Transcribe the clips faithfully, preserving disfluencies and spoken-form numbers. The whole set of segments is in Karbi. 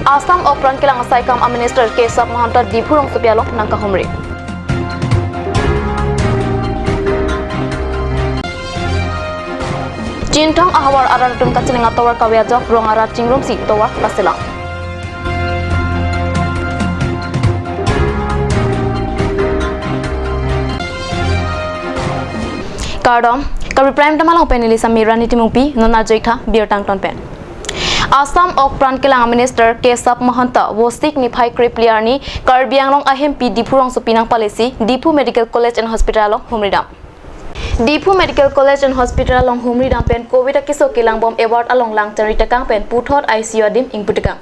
Assam ok pran kelang asaikam a Minister Keshav Mahanta Diphu rongsopi along nangkahumri. Chinthong ahavar arat atum kacheleng atovar kave ajok rong arat chingrumsi tovar kaselam. Kardom, Karbi Prime Time along pen neli Samirani Timungpi, non ajoitha birta angton pen. Assam ok pran kelang Minister Keshav Mahanta Vosik niphai krepli arni Karbi Anglong ahempi Diphu rongsopi nangpalesi Diphu Medical College and Hospital along humridam. Diphu Medical College and Hospital along humridam pen Covid akeso kelangbom award along lang chari tekang pen puthot I C U adim ingpu tekang.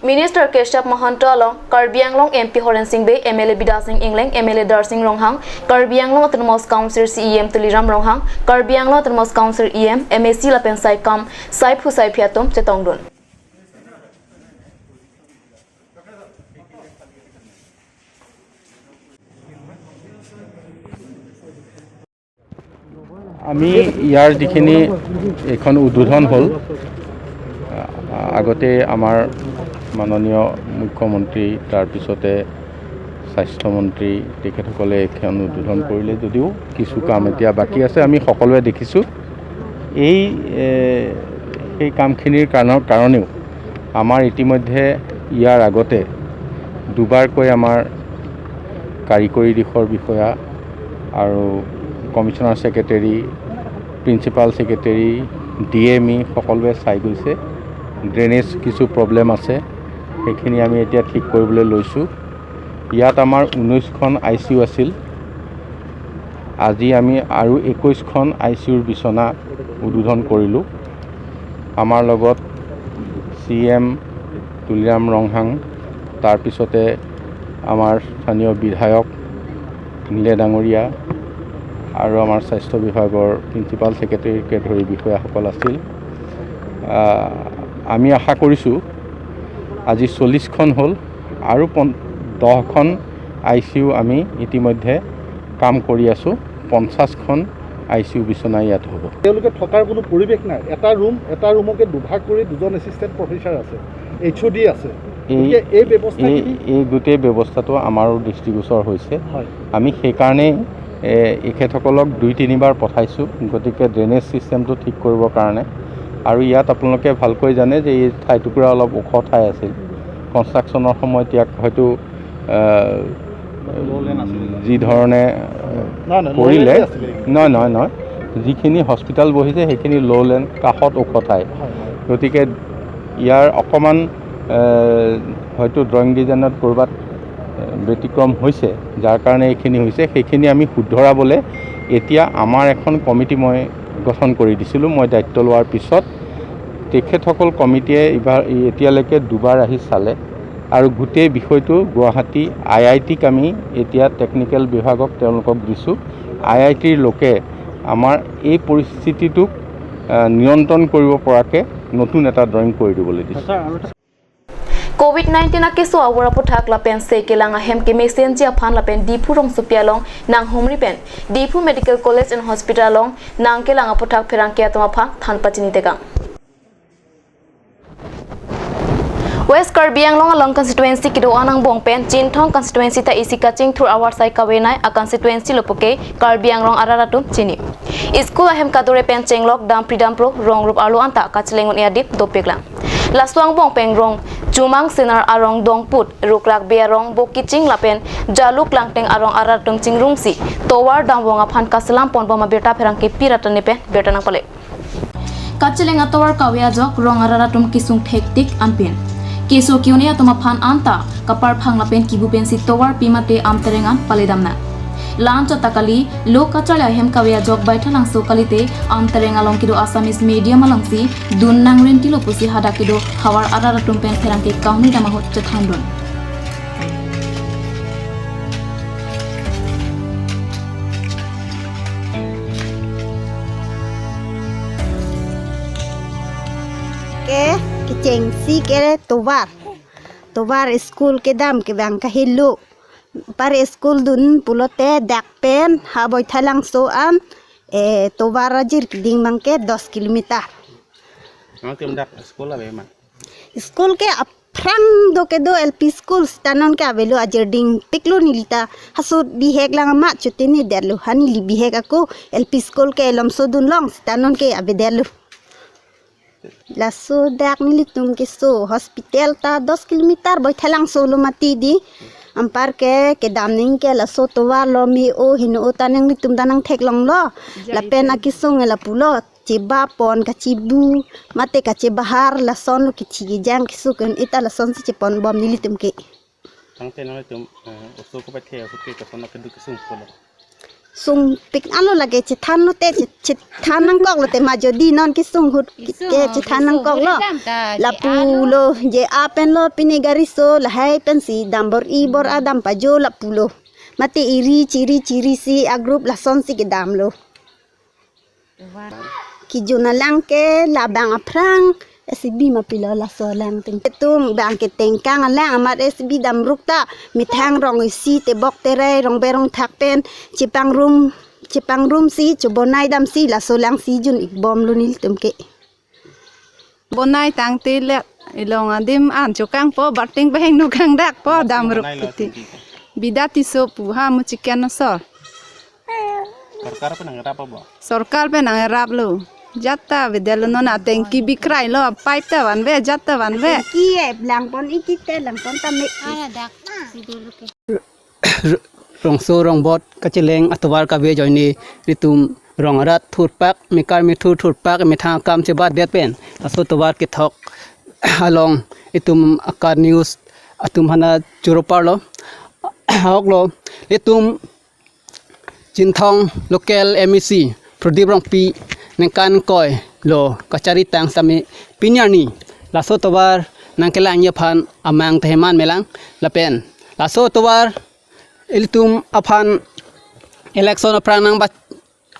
Minister Keshav Mahanta along Karbi Anglong M P Horen Sing Bey, M L A Bidya Sing Engleng, M L A Darsing Ronghang, Karbi Anglong Autonomous Council C E M Tuliram Ronghang, Karbi Anglong Autonomous Council E M, M A C lapen saikam saiphu saiphi atum chetongdun. আমি ইয়াৰ যিখিনি এইখন উদ্বোধন হ'ল, আ-, আগতে আমাৰ মাননীয় মুখ্যমন্ত্ৰী, তাৰপিছতে স্বাস্থ্যমন্ত্ৰী তেখেতসকলে এইখন উদ্বোধন কৰিলে যদিও কিছু কাম এতিয়া বাকী আছে, আমি সকলোৱে দেখিছোঁ। এই, এ, সেই কামখিনিৰ কাৰণৰ, কাৰণেও আমাৰ ইতিমধ্যে ইয়াৰ আগতে দুবাৰকৈ আমাৰ কাৰিকৰী দিশৰ বিষয়া আৰু commissioner secretary, principal secretary, D M E সকলোৱে চাই গৈছে। ড্ৰেইনেজ কিছু প্ৰব্লেম আছে, সেইখিনি আমি এতিয়া ঠিক কৰিবলৈ লৈছোঁ। ইয়াত আমাৰ ঊনৈছখন আই চি ইউ আছিল, আজি আমি আৰু একৈছখন আই চি ইউৰ বিচনা উদ্বোধন কৰিলোঁ। আমাৰ লগত চি এম তুলিৰাম ৰংহাং, তাৰপিছতে আমাৰ স্থানীয় বিধায়ক ইংলে ডাঙৰীয়া আৰু আমাৰ স্বাস্থ্য বিভাগৰ প্ৰিন্সিপাল ছেক্ৰেটেৰীকে ধৰি বিষয়াসকল আছিল। আহ, আমি আশা কৰিছোঁ আজি চল্লিছখন হ'ল আৰু পন-, দহখন আই চি ইউ আমি ইতিমধ্যে কাম কৰি আছোঁ। পঞ্চাছখন আই চি ইউ বিচনা ইয়াত হ'ব। তেওঁলোকে থকাৰ কোনো পৰিৱেশ নাই। এটা ৰুম, এটা ৰুমকে দুভাগ কৰি দুজন এছিষ্টেণ্ট প্ৰফেচাৰ আছে, এইচ অ' ডি আছে। এই, গতিকে এই ব্যৱস্থাখিনি এই, এই গোটেই ব্যৱস্থাটো আমাৰো দৃষ্টিগোচৰ হৈছে। হয়। আমি সেইকাৰণেই, এ, এখেতসকলক দুই তিনিবাৰ পঠাইছোঁ, গতিকে ড্ৰেইনেজ ছিষ্টেমটো ঠিক কৰিবৰ কাৰণে। আৰু ইয়াত আপোনালোকে ভালকৈ জানে যে এই ঠাইটুকুৰা অলপ ওখ ঠাই আছিল, কনষ্ট্ৰাকশ্যনৰ সময়ত ইয়াক হয়তো আহ, যি ধৰণে, আহ, নহয়, নহয়, কৰিলে, ল' লেণ্ডে আছিলে। নহয়, নহয়, নহয়, যিখিনি হস্পিটেল বহিছে সেইখিনি ল' লেণ্ড, কাষত ওখ ঠাই। হয়, হয়। গতিকে ইয়াৰ অকণমান, আহ, হয়তো ড্ৰয়িং ডিজাইনত ক'ৰবাত, আহ, ব্যতিক্ৰম হৈছে, যাৰ কাৰণে এইখিনি হৈছে। সেইখিনি আমি শুধৰাবলৈ এতিয়া আমাৰ এখন কমিটি মই গঠন কৰি দিছিলোঁ, মই দায়িত্ব লোৱাৰ পিছত তেখেতসকল কমিটিয়ে এইবাৰ, এতিয়ালৈকে দুবাৰ আহি চালে আৰু গোটেই বিষয়টো গুৱাহাটী আই আই টিক আমি এতিয়া টেকনিকেল বিভাগক তেওঁলোকক দিছোঁ। আই আই টিৰ লোকে আমাৰ এই পৰিস্থিতিটোক, আহ, নিয়ন্ত্ৰণ কৰিব পৰাকৈ নতুন এটা ড্ৰয়িং কৰি দিবলৈ দিছে। ছাৰ, আৰু এটা Covid nineteen akeso awor aputhak lapen se kelang ahem kemesenji aphan lapen Diphu rongsopi along nanghumri pen Diphu Medical College and Hospital along nangkelang aputhak pherangke atum aphan than pachini tekang. West Karbi Anglong along constituency kedo-an angbong pen Chinthong constituency ta isi kachingthur ahavar asai kavenei a constituency lo puke Karbi Anglong arat atum chini. School ahem kadure pen chenglok dampri dampro rong rup arlo anta kacheleng un-e adim dopiklang. Laso angbong pen rong Chumang Senar arong Dongput, Rukrak Bey arong Bokiching lapen Jaluk Langteng arong arat atum chingrumsi tovar damvong aphan kaselam ponbom abirta pherangke Pi Ratan Bey pen birta nangpale. Kacheleng atovar kave ajok rong arat atum kesung thektik anpin keso ke-un-e atum aphan anta kaparphang lapen kibu pensi tovar pi mate amtereng an paledam nang. La-anchot ta kali, lo kacharli ahem kave ajok Baithalangso kalite amtereng along kedo Assamese medium alongsi dun nang rentilo pusi hadak kedo havar arat atum pen pherangke kahumri dam ahut chethandun. Ke kechengsi ke tovar. Tovar school kedam ke bang kahelo. Par school dun pulote dak pen ha Baithalangso an, eh, tovar ajir keding bang ke dos kilometer. Mangkim dak school ave ma? School ke ap-, Phrang do kedo L P school seta non ke avelo, ajirding piklo neli ta. Haso bihek lang amat chotene detlo. Ha neli bihek ako L P school ke Lomso dunlong seta non ke avedetlo. Laso dak nelitum keso hospital ta dos kilometer Boithalangso lo mati di. Anpar ke kedam nangji ke laso tovar lo, me-o heno-o ta nanglitum ta nangtheklonglo. Lapen akesung ke lapulo, chebapon, kachebu mate kachebahar, lasonlo kithi kejang keso ke-un-e ta lasonsi cheponbom nelitum ke. Tangte nanglitum, eh, oso kopathe ahut ke koson keduk kesung pulo. Sungpik alo lake chethanlo te, che-, chethan nangkoklo te, ma jodi non kesung ahut ke chethan nangkoklo. Lapulo, je-a penlo, pine gari so lahai pensi dambor-i bor-a dam pajo lapulo. Mate iri chiri chirisi a-group lasonsi kedamlo. Kejun alang ke labang aphrang S B ma pilo laso alang ting. Itum bang ke tengkang alang amat S B damruk ta methang rong isi tebok terai rong berong thak pen chepangrum, chepangrumsi chobonai damsi laso alang si jun-ikbomlo nelitum ke. Bonai tangte le ilong adim an chokangpo, bating baheng nokangdakpo damruk iti. Bida Tisso pu ha muchikan asor. Sorkar pen nangrap apa? Sorkar pen nangraplo. Jat ta avedetlo, non atengki bikrailo, pipe ta vanve, jat ta vanve. Ki e langpon iki te langpon ta me. Rongso rongbot kacheleng atovar kave ajoine nelitum rong arat thurpak, mekar methur thurpak, methang akam chebadet pen laso tovar kethok along itum Akar News atum aphan choro parlo. Ahoklo, nelitum Chinthong local M A C Prodip Rongpi ningkan ingkoi lo kachari tang sitame pini arni laso tovar nangkelangji aphan amang teheman melang, lapen laso tovar ilitum aphan election aphrang nangba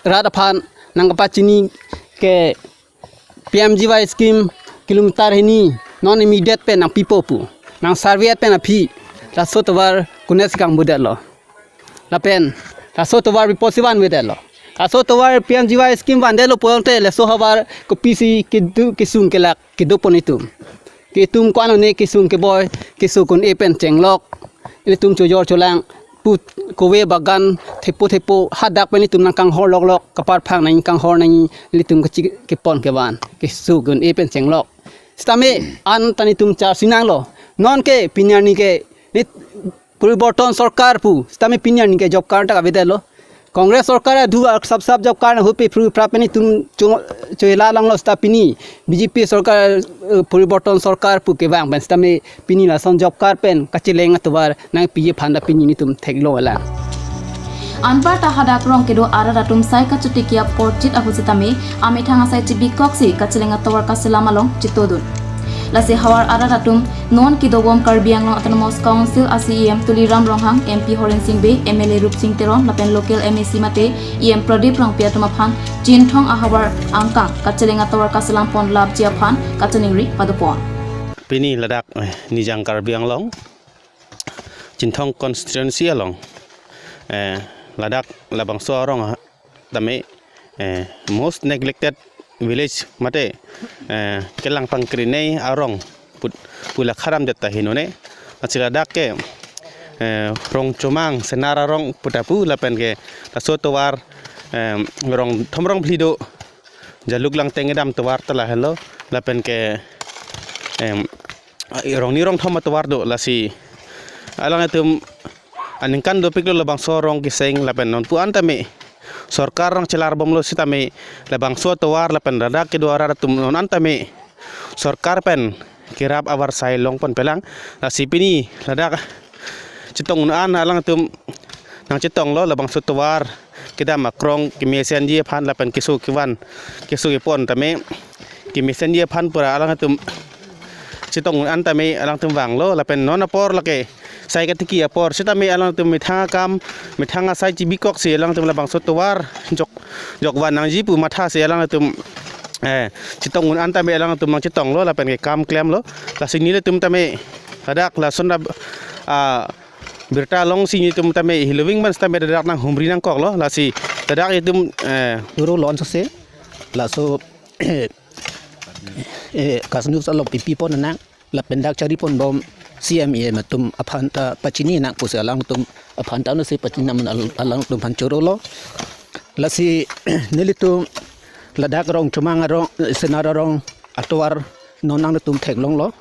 rat aphan nangkapachini ke P M G Y scheme kilometer hini non immediate pen nangpipo pu, nang survey pen aphi laso tovar konatsi kangbo detlo. Lapen laso tovar bipo si vanve detlo. Laso tovar P M G Y scheme vandetlo pulote laso havar kopisi kedo kesung kelak kedopon itum. Ke itum ko-an one kesung keboi, keso kun-e pen chenglok. Ilitum chojor cholang put kove bagan thepo thepo hadak pen itum nangkanghor loklok, kaparphang nangji, kanghor nangji, ilitum kachi kepon kevan keso kun-e pen chenglok. Sitame an ta nelitum charsi nanglo. Non ke pini arni ke ne poriborton sorkar pu, sitame pini arni ke job card ta kavedetlo. Congress sorkar adu a sap sap job card nanghupi phru pra pen itum cho-, chohela langlo, sita pini B J P sorkar, eh, poriborton sorkar pu kevang pen sitame pini lason job card pen kacheleng atovar nangpiji aphan ta pini nelitum theklo lang. Anparta hadak rong kedo arat atum sai kachotiki apor chit ahut sitame amethang asai chibikoksi kacheleng atovar kaselam along chetodun. Lasi havar arat atum non kedobom Karbi Anglong Autonomous Council a C E M Tuliram Ronghang, M P Horen Sing Bey, M L A Rupsing Teron lapen local M A C mate E M Prodip Rongpi atum aphan Chinthong ahavar angkang kacheleng atovar kaselam pon lapji aphan kachiningri padopon. Pini ladak, eh, Nijang Karbi Anglong Chinthong constituency along, eh, ladak labangso arong tame, eh, most neglected village mate, eh, kelang pangkrinei arong put pula kharam jata hinone. Lasi ladak ke, eh, Rongchomang Senar arong puta pu lapen ke laso tovar, eh, rong thom rong phli do, Jaluk Langteng kedam tovar ta lahelo, lapen ke, em, rong ni rong thom atovar do, lasi alanglitum aningkan dopiklo labangso arong keseng lapen non pu an tame sorkar nangchelarbomlo sitame labangso atovar lapen ladak kedo arat atum non an tame sorkar pen kerap avarsai longpon pelang. Lasi pini ladak chetong un an alangtum nangchetonglo labangso tovar kedam akrong kemesenji aphan lapen keso kevan keso kepon tame kemesenji aphan pura alangtum chetong un an tame alangtum vanglo lapen non apor lake sai katiki apor sitame alangtum methang akam methang asai chibikoksi alangtum labangso tovar jok jokvan nangji pu mathasi alangtum, eh, chetong un an tame alangtum nangchetonglo lapen ke kam klemlo. Lasi nelitum tame hadak lason rab, ah, birta alongsi nelitum tame hiloving ban sitame dadak nanghumri nangkoklo. Lasi dadak itum, eh, Duro lon sose laso, eh, Akar News along pipi pon nang. lapen dak chari ponbom C M E M atum aphan ta pachini nang pusi alangtum aphan ta ansi pachini nang al-, alangtum aphan chorolo. Lasi nelitum ladak Rongchomang arong, Senar arong atovar non nanglitum theklonglo.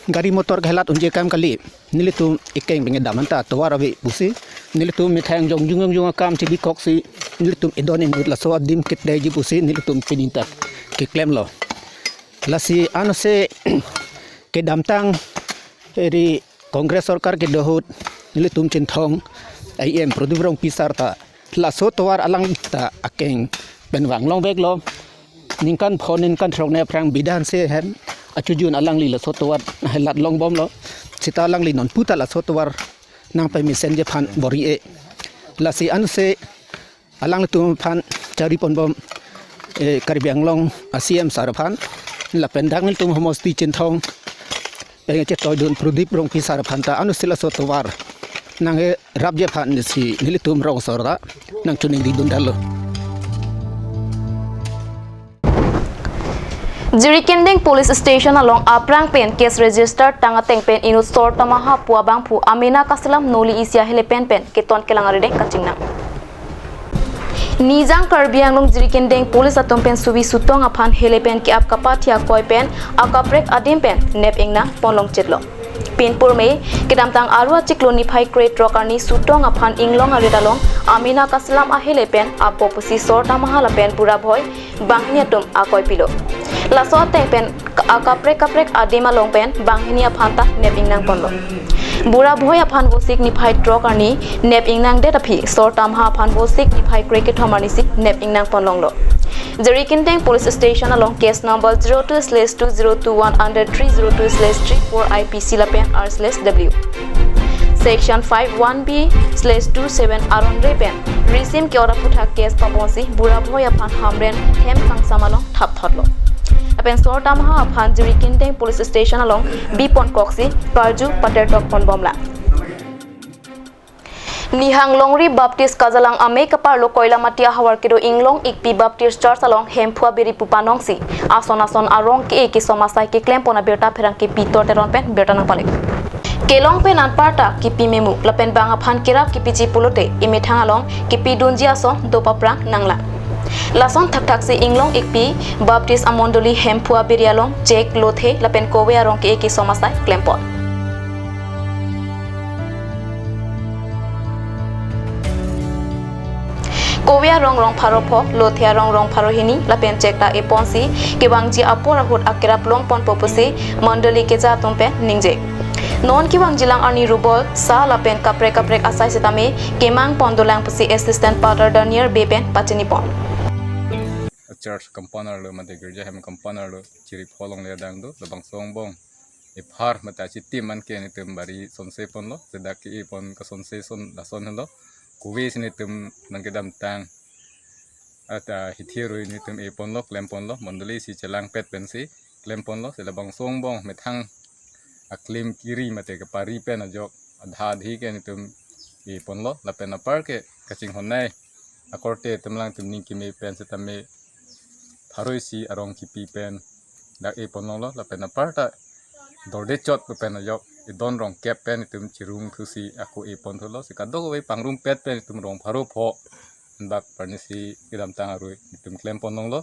Gari motor kehelat unji akam kali. Nelitum ikeng bengke dam anta atovar ave pusi, nelitum methang jongjung jongjung akam chibikoksi, nelitum idon inut laso adim kitdeji pusi nelitum pini ta keklemlo. Lasi ansi kedamtang eri Congress sorkar kedo ahut nelitum Chinthong E M Prodip Rongpi sir ta laso tovar alang ta akeng pen vanglongveklo. Ningkan pho ningkan throk ne aphrang bida hanse hem achojun alangli laso tovar helat longbomlo. Seta alangli nonpu ta laso tovar nangpamesenji aphan bor-i-e. Lasi ansi alangtum aphan chari ponbom, eh, Karbi Anglong a C M sir aphan lapen dak nelitum homosti Chinthong peng chetoidun Prodip Rongpi sir aphan ta ansi laso tovar nangherapji aphan si nelitum rong sor ta nangchoningri dundalo. Jirikindeng Police Station along aphrang pen case register tang ateng pen inut sor tamaha pu abangphu Amina Kaslam Noli isi ahele pen pen keton kelang arideng kachingnang. Nijang Karbi Anglong Jirikindeng Police atum pen suvi sutong aphan hele pen ke-ap kapathi akoi pen akaprek adim pen nep ingnang ponlong chetlo. Pinpur me, kedamtang Aru achiklo niphai krethrok arni sutong aphan Inglong arit along Amina Kaslam ahele pen apo pusi sor tamaha lapen Burabhoi banghini atum akoi pilo. Laso ateng pen ka-, akaprek kaprek adim along pen banghini aphan ta nep ingnang ponlo. Burabhoi aphan Vosik niphai throk arni nep ingnangdet aphi sor tamaha aphan Vosik niphai krekethom arni si nep ingnang ponlonglo. Jirikindeng Police Station along case number zero two slash two zero two one under three zero two slash three four I P C lapen R slash W, section five one B slash two seven aron re pen risim ke-ot aphuthak case paponsi Burabhoi aphan Hamren hem kangsam along thapthotlo. Lapen sor tamaha aphan Jirikindeng Police Station along bi ponkoksi karju patertok ponbomlang. Nihang Longri Baptist Kajalang amei kaparlo Koilamati ahavar kedo Inglong Ikpi Baptist Church along Hemphu abiri pu panongsi ason ason arong ke-e kesom asai keklem pon abirta pherangke Pitor Teron pen birta nangpale. Kelong pen anparta kipi memu lapen bang aphan kerap kipiji pulote emethang along kipidunji ason do paphrang nanglang. Lason thakthak si Inglong Ikpi Baptist amondoli Hemphu abiri along chek, lothe lapen kove arong ke-e kesom asai klem pon. Kove arong rong pharo pho, lothe arong rong pharo hini lapen chek ta e ponsi kevangji apor ahut akerap long ponpo pusi mondoli keja atum pen ningje. Non kevangjilang arni rubol, sa lapen kaprek kaprek asai sitame kemang pon dolang pusi Assistant Pastor Daniel Bey pen pachini pon. Church compound arlo mate girja hem compound arlo chiri pholong le dang do labangso angbong ephar mate achitim anke nelitum bari sonse ponlo, sedak ke-e pon kasonse son lason helo. Kove si nelitum nang kedamtang ata hithi arui nelitum e ponlo, klem ponlo, mondoli si chelangpet pensi klem ponlo, si labangso angbong methang aklim kiri mate kepari pen ajok adha adhi ke nelitum e ponlo, lapen apar ke kachinghon nei akorte atum alangtum ning keme pen setame pharo isi arong kipi pen dak e ponlonglo, lapen apar ta dorde chot pen ajok idon rong kep pen itum chirung thusi ako e pon thulo, si kadokave pangrumpet pen itum rong pharo pho anbak parnisi kedamtang arui itum klem ponlonglo,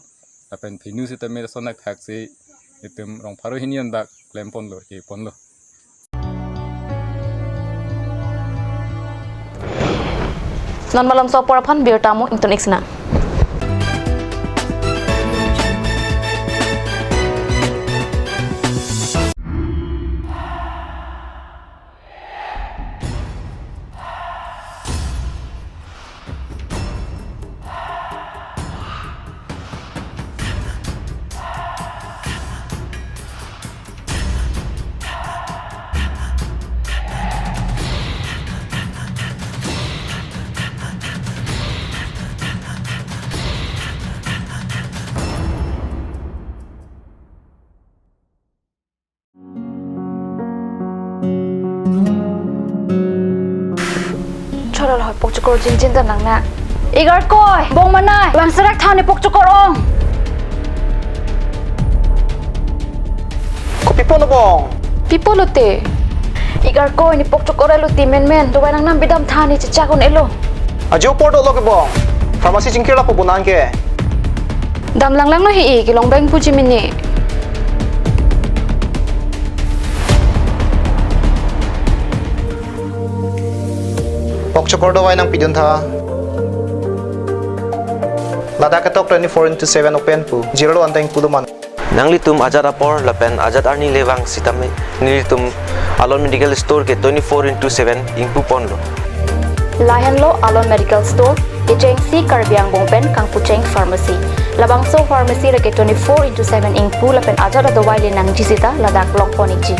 lapen phinu sitame sonak thak si itum rong pharo hini anbak klem ponlo, e ponlo. Non malomso apor aphan birta mo ingtun ik sinang. Chorol hoi pok chukor jingjin ta nang na. Igar koi, bong manai, bang serak thani pok chukor ong. Kopi pon bong. Pi pulote? Ik arkoi, ne pok chokor-etlo ti menmen, dovai nangnam bidam tha, ne chechak un-elo. Ajo apor dolo kebong. Pharmacy chingkir lapu bonang ke. Dam langlanglo he, kelong bang puji mene. Pok chokor dovai nangpidun tha. Ladak ketok twenty-four into seven open pu. Jirlo anteng pulo man. Nanglitum ajat apor lapen ajat arni le vang sitame nelitum Alon Medical Store ke twenty-four into seven ingpu ponlo. Lahenlo Alon Medical Store, kechengsi Karbi angbong pen kangpucheng pharmacy. Labangso pharmacy le ke twenty-four into seven ingpu lapen ajat adovai le nangji sita ladak long pon ikji.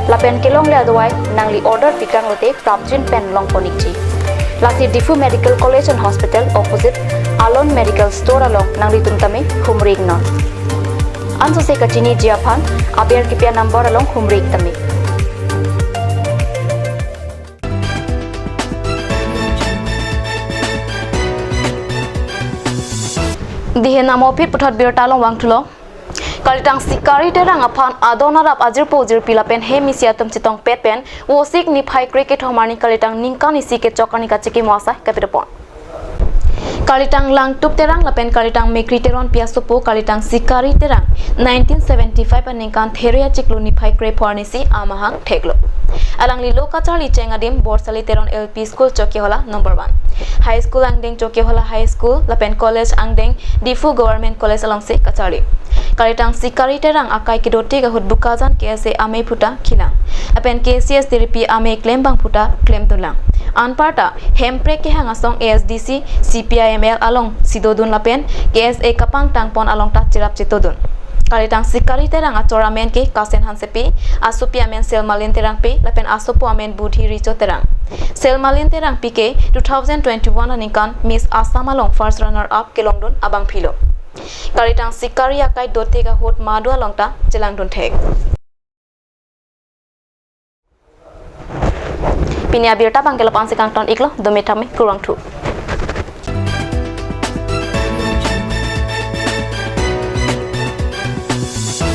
Lapen kelongle adovai nangli order pikang lote prapjin pen long pon ikji. Lasi Diphu Medical College and Hospital opposite Alon Medical Store along nanglitum tame humri iknon. Ansose kachiniji aphan aber kipi a-number along humri ik tame. Dihen amopit puthot birta along vangthulo. Kalitang Sikari Terang aphan adon arap ajirpo jirpi lapen hem isi atum chetongpet pen Vosik niphai kre kethom arni kalitang ningkan isi kechok arni kachekimo asai kapitopon. Kalitang Langtup Terang lapen kalitang Mekri Teronpi asopo kalitang Sikari Terang nineteen seventy-five aningkan There achiklo niphai krepho arnisi amahang theklo. Alangli lo kacharli cheng adim Borsali Teron L P School Chokihola number one, High School angdeng Chokihola High School lapen college angdeng Diphu Government College alongsi kacharli. Kalitang Sikari Terang akai kedotik ahut Bokajan K S A amei phuta khilang. Lapen K C S T R P amei klembang phuta klemdunlang. Anparta Hemprek kehang asong A S D C, C P I M L alongsi dodun lapen K S A kapangtangpon along ta cherap chetodun. Kalitang Sikari Terang achor amen ke Kasen Hansepi, asopi amen Selmalin Terangpi, lapen asopo amen Budhi Richo Terang. Selmalin Terangpi ke two thousand twenty-one aningkan Miss Assam along first runner up kelongdun abangphilo. Kalitang Sikari akai dotik ahut madu along ta chelangdun thek. Pini abirta abang ke lapu-an si kangton iklo, dome tame kurvangthu.